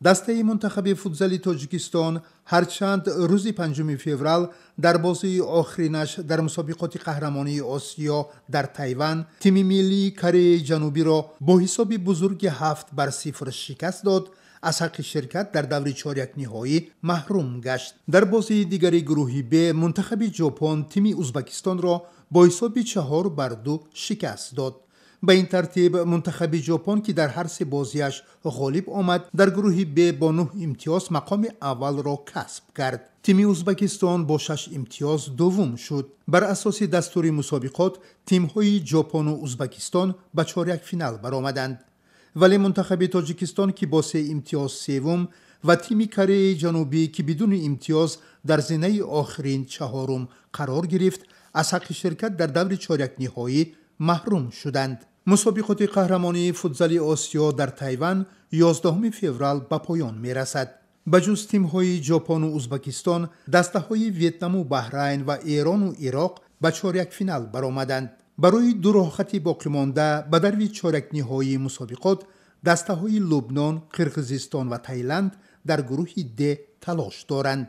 Дастаи мунтахаби футзали Тоҷикистон ҳарчанд рӯзи 5 феврал дар бозии охиринаш дар мусобиқоти қаҳрамонии Осиё дар Тайван тими миллии Кореяи Ҷанубиро бо ҳисоби бузурги 7-0 шикаст дод, аз ҳаққи ширкат дар даври чорякниҳоӣ маҳрум гашт. Дар бозии дигари гурӯҳи Б мунтахаби Ҷопон тими Узбакистонро бо ҳисоби 4-2 шикаст дод. Ба ин тартиб мунтахаби Ҷопон, ки дар ҳар се бозиаш ғолиб омад, дар гурӯҳи Б бо 9 имтиёз мақоми аввалро касб кард. Тими Узбакистон бо 6 имтиёз дуввум шуд. Бар асоси дастури мусобиқот тимҳои Ҷопону Узбакистон ба чорякфинал баромаданд. Вале мунтахаби Тоҷикистон, ки бо 3 имтиёз севум, ва тими Кореяи Ҷанубӣ, ки бидуни имтиёз дар зинаи охирин чаҳорум қарор гирифт, аз ҳаққи ширкат дар даври чорякниҳоӣ маҳрум шуданд. Мусобиқоти қаҳрамонии футзали Осиё дар Тайван 11 феврал ба поён мерасад. Ба ҷуз тимҳои Ҷопону Узбакистон, дастаҳои Ветнаму Баҳрайн ва Эрону Ироқ ба чорякфинал баромаданд. Барои ду роҳхати боқимонда ба дарви чорякниҳоии мусобиқот дастаҳои Лубнон, Қирғизистон ва Таиланд дар гурӯҳи Д талош доранд.